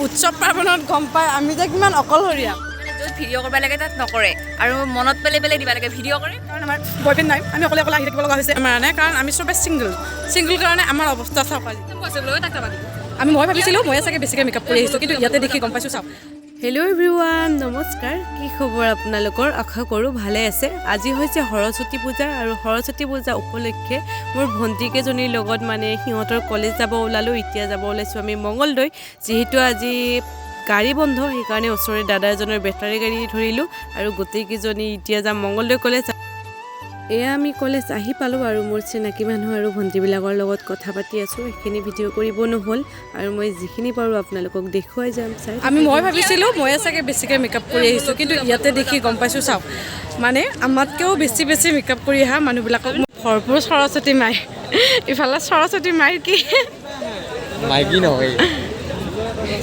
উৎসৱ পাৰ্বণত গম পায় আমি যে কিমান অকলশৰীয়া। মানে য'ত ভিডিঅ' কৰিব লাগে তাত নকৰে আৰু মনত পেলাই পেলাই দিব লাগে, ভিডিঅ' কৰে। কাৰণ আমাৰ বয়ফ্ৰেণ্ড নাই, আমি অকলে অকলে আহি থাকিব লগা হৈছে আমাৰ মানে, কাৰণ আমি চবে ছিংগল ছিংগল কাৰণে আমাৰ অৱস্থা চাওক আজি। আমি মই ভাবিছিলোঁ ময়ে চাগে বেছিকৈ মেকআপ কৰি আহিছোঁ, কিন্তু ইয়াতে দেখি গম পাইছোঁ চাওক। হেল্ল' এভৰিৱান, নমস্কাৰ। কি খবৰ আপোনালোকৰ? আশা কৰোঁ ভালে আছে। আজি হৈছে সৰস্বতী পূজা আৰু সৰস্বতী পূজা উপলক্ষে মোৰ ভণ্টিকেইজনীৰ লগত মানে সিহঁতৰ কলেজ যাব ওলালোঁ। এতিয়া যাব ওলাইছোঁ আমি মঙলদৈ। যিহেতু আজি গাড়ী বন্ধ, সেইকাৰণে ওচৰৰে দাদা এজনৰ বেটাৰী গাড়ী ধৰিলোঁ আৰু গোটেইকেইজনী এতিয়া যাম মঙলদৈ কলেজ। এয়া আমি কলেজ আহি পালোঁ আৰু মোৰ চিনাকি মানুহ আৰু ভণ্টিবিলাকৰ লগত কথা পাতি আছোঁ। সেইখিনি ভিডিঅ' কৰিব নহ'ল আৰু মই যিখিনি পাৰোঁ আপোনালোকক দেখুৱাই যাম, চাই। আমি মই ভাবিছিলোঁ ময়ে চাগে বেছিকৈ মেকআপ কৰি আহিছোঁ, কিন্তু ইয়াতে দেখি গম পাইছোঁ চাওক, মানে আমাতকৈও বেছি বেছি মেকআপ কৰি অহা মানুহবিলাকক। ভৰপূৰ সৰস্বতী মাই, ইফালে সৰস্বতী মাইৰ কি মাইকী নহয়।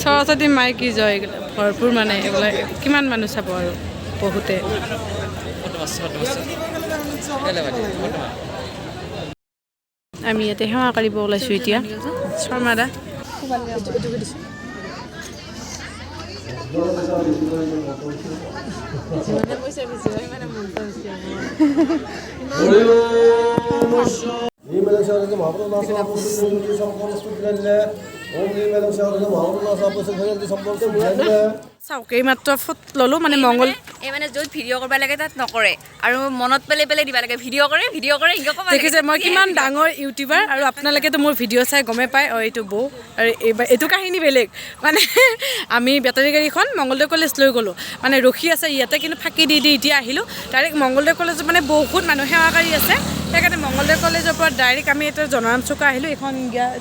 সৰস্বতী মাইৰ কি জয়, ভৰপূৰ মানে এইবিলাক কিমান মানুহ চাব আৰু বহুতে। আমি ইয়াতে সেৱা কৰিব ওলাইছোঁ এতিয়া। শৰ্মা দা, চাওক এইমাত্ৰ ফটো ল'লোঁ মানে মংগল। এই মানে য'ত ভিডিঅ' কৰিব লাগে তাত নকৰে আৰু মনত পেলাই পেলাই দিব লাগে, ভিডিঅ' কৰে, ভিডিঅ' কৰে, এনেকৈ ক'ব লাগে। দেখিছে মই কিমান ডাঙৰ ইউটিউবাৰ আৰু আপোনালোকেতো মোৰ ভিডিঅ' চাই গমেই পায়। অঁ, এইটো বৌ আৰু এইবাৰ এইটো কাহিনী বেলেগ। মানে আমি বেটাৰী গাড়ীখন মংগলদৈ কলেজ লৈ গ'লোঁ, মানে ৰখি আছে ইয়াতে, কিন্তু ফাঁকি দি দি এতিয়া আহিলোঁ ডাইৰেক্ট মংগলদৈ কলেজত। মানে বহুত মানুহ সেৱাকাৰী আছে, সেইকাৰণে মংগলদৈ কলেজৰ পৰা ডাইৰেক্ট আমি এতিয়া জনাৰাম চুকা আহিলোঁ, এইখন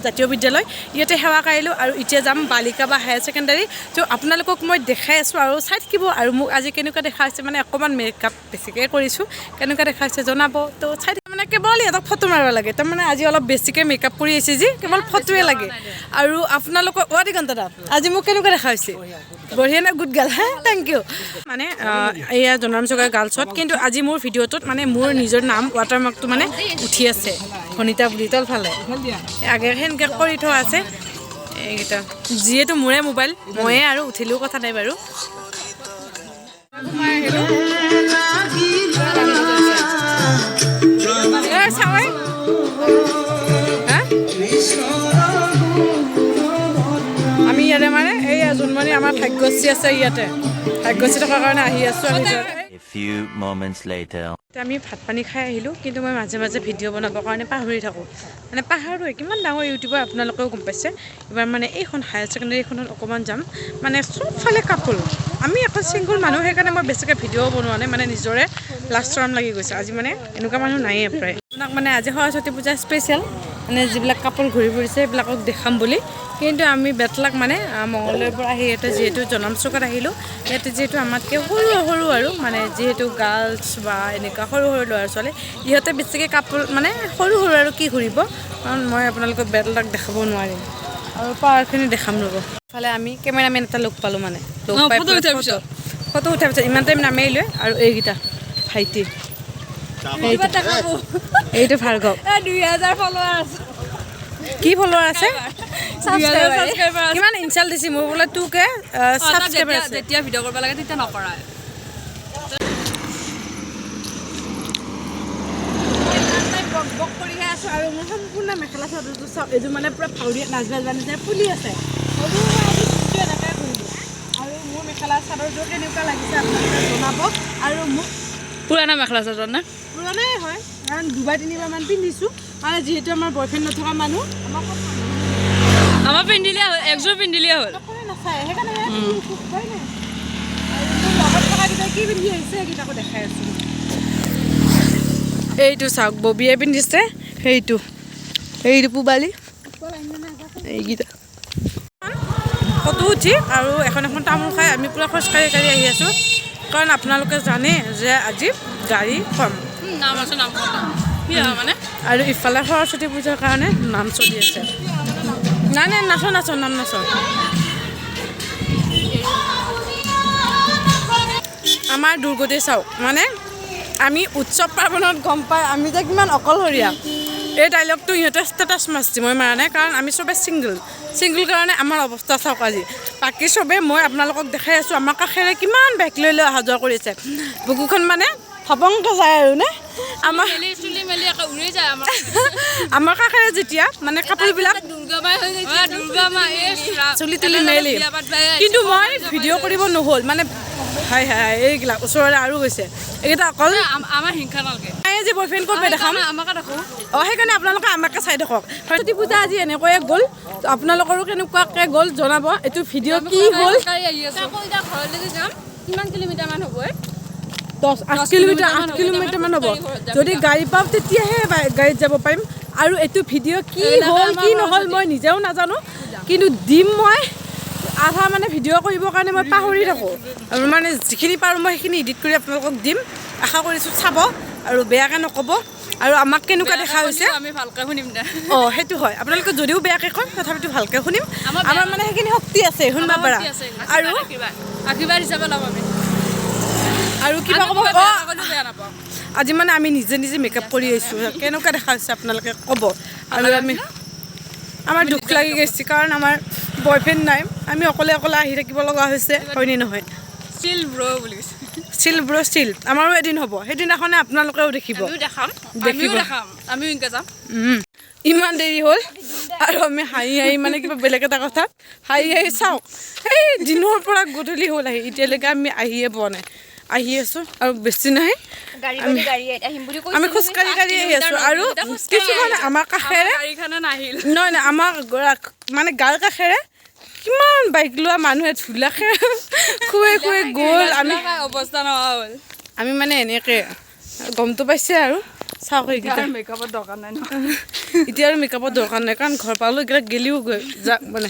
জাতীয় বিদ্যালয়, ইয়াতে সেৱা কাঢ়িলোঁ আৰু এতিয়া যাম বালিকা বা হায়াৰ ছেকেণ্ডাৰী। ত' আপোনালোকক মই দেখাই আছোঁ আৰু চাই থাকিব। আৰু মোক আজি কেনেকুৱা দেখা হৈছে, মানে অকণমান মেকআপ বেছিকৈ কৰিছোঁ, কেনেকুৱা দেখা হৈছে জনাব। তো চাই থাকিব। মানে কেৱল ইহঁতক ফটো মাৰিব লাগে, তাৰমানে আজি অলপ বেছিকৈ মেকআপ কৰি আহিছে যি কেৱল ফটোৱে লাগে। আৰু আপোনালোকৰ অ দিগন্ত দা, আজি মোক কেনেকুৱা দেখা হৈছে? বঢ়িয়া নে? গুড গাৰ্ল, হা, thank U. মানে এয়া জনাৰাম চুকা গাৰ্লছত, কিন্তু আজি মোৰ ভিডিঅ'টোত মানে মোৰ নিজৰ নাম ৱাটাৰমাৰ্কটো মানে উঠি আছে ভনিতা বুলি তলফালে আগে সেনেকৈ কৰি থোৱা আছে। এইকেইটা যিহেতু মোৰে মোবাইল, ময়ে আৰু উঠিলেও কথা নাই বাৰু। চাওঁৱে আমি ইয়াতে মানে এই জোনমণি আমাৰ ভাগ্যশ্ৰী আছে, ইয়াতে ভাগ্যশ্ৰী থকাৰ কাৰণে আহি আছোঁ আমি। A few moments later. আমি ভাত পানী খাই আহিলোঁ, কিন্তু মই মাজে মাজে ভিডিঅ' বনাবৰ কাৰণে পাহৰি থাকোঁ, মানে পাহৰোঁ। কিমান ডাঙৰ ইউটিউবাৰ আপোনালোকেও গম পাইছে। এইবাৰ মানে এইখন হায়াৰ ছেকেণ্ডেৰীখনত অকণমান যাম, মানে চবফালে কাপোৰ। আমি এখন ছিংগল মানুহ, সেইকাৰণে মই বেছিকৈ ভিডিঅ' বনোৱা নাই, মানে নিজৰে লাজ চৰম লাগি গৈছে। আজি মানে এনেকুৱা মানুহ নায়েই প্ৰায়। আপোনাক মানে আজি সৰস্বতী পূজা স্পেচিয়েল, মানে যিবিলাক কাপোৰ ঘূৰি ফুৰিছে সেইবিলাকক দেখাম বুলি। কিন্তু আমি বেটলাক মানে মঙলদৈৰ পৰা আহি ইয়াতে যিহেতু জনম চুকাত আহিলোঁ, ইয়াতে যিহেতু আমাতকৈ সৰু সৰু আৰু মানে যিহেতু গাৰ্লছ বা এনেকুৱা সৰু সৰু ল'ৰা ছোৱালী, ইহঁতে বেছিকৈ কাপোৰ মানে সৰু সৰু আৰু কি ঘূৰিব, কাৰণ মই আপোনালোকক বেটলাক দেখাব নোৱাৰিম আৰু পাৱাৰখিনি দেখাম ৰ'ব। ইফালে আমি কেমেৰামেন এটা লগ পালোঁ, মানে লগ পাই ফটো উঠাৰ পিছত ইমান টাইম নামাৰিলোৱে। আৰু এইকেইটা ভাইটি, এইটো ভাৰ্গৱ, 2000 ফলোৱাৰ আছে। কি ফলোৱাৰ আছে? কিমান ইনচাল্ট দিছে মোৰ বোলে 2K subscriber আছে। যেতিয়া ভিডিঅ' কৰিব লাগে তেতিয়া নকৰা। বক বক কৰিহে আছোঁ আৰু মোৰ সম্পূৰ্ণ মেখেলা চাদৰটো চাওক, এইযোৰ মানে পূৰা ভাউৰীয়া নাচবা জানে যে ফুলি আছে। এনেকৈ ঘূৰিলোঁ আৰু মোৰ মেখেলা চাদৰযোৰ কেনেকুৱা লাগিছে আপোনালোকে জনাব। আৰু মোক পুৰণা মেখেলা চাদৰ নে? পুৰণাই হয়, কাৰণ দুবাৰ তিনিবাৰমান পিন্ধিছোঁ। মানে যিহেতু আমাৰ বয়ফ্ৰেণ্ড নথকা মানুহ, আমাক আমাৰ পিন্ধিলে হ'ল, একযোৰ পিন্ধিলে হ'ল, নাচায়, সেইকাৰণে হয় নাই। আৰু মোৰ লগত থকাকেইটাই কি পিন্ধি আহিছে সেইকেইটাকো দেখাই আছোঁ। এইটো চাওক, ববিয়ে পিন্ধিছে সেইটো, এইটো পূবালী, এইকেইটা ফটো উঠি আৰু এখন এখন তামোল খাই আমি পূৰা খোজকাঢ়ি কাঢ়ি আহি আছোঁ, কাৰণ আপোনালোকে জানে যে আজি গাড়ী কম। নাম আছে, নাম মানে আৰু ইফালে সৰস্বতী পূজাৰ কাৰণে নাম চলি আছে। নাই নাই, নাচো নাচো, নাম নাচো। আমাৰ দুৰ্গতি চাওক, মানে আমি উৎসৱ পাৰ্বণত গম পায় আমি যে কিমান অকলশৰীয়া। এই ডাইলগটো ইহঁতে ষ্টেটাছ মাৰছি, মই মাৰা নাই, কাৰণ আমি চবে ছিংগল। ছিংগল কাৰণে আমাৰ অৱস্থা চাওক আজি। বাকী চবে মই আপোনালোকক দেখাই আছোঁ, আমাৰ কাষেৰে কিমান বাইক লৈ লৈ অহা যোৱা কৰিছে। বুকুখন মানে থপংকৈ যায় আৰু নে আমাৰ আমাৰ কাষেৰে যেতিয়া মানে কাপোৰবিলাক চুলি তুলি মেলি, কিন্তু মই ভিডিঅ' কৰিব নহ'ল মানে। হাই হাই, এইবিলাক ওচৰৰে আৰু গৈছে এইকেইটা অকল আমাৰ হিংসা নালাগে। যে বয়ফ্ৰেণ্ড ক'ত দেখাম? আমাকে দেখো। অঁ, সেইকাৰণে আপোনালোকে আমাকে চাই থাকক। সৰস্বতী পূজা আজি এনেকৈয়ে গ'ল, আপোনালোকৰো কেনেকুৱাকৈ গ'ল জনাব। এইটো ভিডিঅ' কি হ'ল? ঘৰলৈকে যাম, কিমান কিলোমিটাৰ মান হ'ব? 10 8 কিলোমিটাৰ, 8 কিলোমিটাৰমান হ'ব। যদি গাড়ী পাওঁ তেতিয়াহে গাড়ীত যাব পাৰিম। আৰু এইটো ভিডিঅ' কি হ'ল কি নহ'ল মই নিজেও নাজানো, কিন্তু দিম মই। আধা মানে ভিডিঅ' কৰিবৰ কাৰণে মই পাহৰি থাকোঁ, আৰু মানে যিখিনি পাৰোঁ মই সেইখিনি এডিট কৰি আপোনালোকক দিম। আশা কৰিছোঁ চাব আৰু বেয়াকৈ নক'ব। আৰু আমাক কেনেকুৱা দেখা হৈছে আমি ভালকৈ শুনিম দে। অঁ, সেইটো হয়, আপোনালোকে যদিও বেয়াকৈ কয় তথাপিতো ভালকৈ শুনিম। আমাৰ মানে সেইখিনি শক্তি আছে শুনিব পাৰা। আৰু আশীৰ্বাদ হিচাপে ল'ম আমি। আৰু কিবা ক'ব? নাপাওঁ। আজি মানে আমি নিজে নিজে মেকআপ কৰি আহিছোঁ, কেনেকুৱা দেখা হৈছে আপোনালোকে ক'ব। আৰু আমি আমাৰ দুখ লাগি গৈছে, কাৰণ আমাৰ বয়ফ্ৰেণ্ড নাই, আমি অকলে অকলে আহি থাকিব লগা হৈছে, হয়নে নহয়? চিল ব্ৰ' বুলি কৈছে। চিল ব্ৰ' চিল। আমাৰো এদিন হ'ব, সেইদিনাখনে আপোনালোকেও দেখিব। দেখিব, আমিও এনেকৈ যাম। ইমান দেৰি হ'ল আৰু আমি হাঁহি হাঁহি মানে কিবা বেলেগ এটা কথা হাঁহি হাঁহি চাওক, সেই দিনৰ পৰা গধূলি হ'ল আহি এতিয়ালৈকে আমি আহিয়ে পোৱা নাই। আহি আছোঁ আৰু বেছি নাই, আমি খোজকাঢ়ি কাঢ়ি আহি আছোঁ। আৰু কিছুমান আমাৰ কাষেৰে নহয় নহয়, আমাৰ মানে গাৰ কাষেৰে কিমান বাইক লোৱা মানুহে ধূলাকে খুৱাই খুৱাই গ'ল। আমি অৱস্থা নোহোৱা হ'ল। আমি মানে এনেকৈ গমটো পাইছে আৰু চাওক এইকেইটা। মেকআপৰ দৰকাৰ নাই। এতিয়া আৰু মেকআপৰ দৰকাৰ নাই, কাৰণ ঘৰ পালোঁ এইকেইটা গেলিও গৈ যা মানে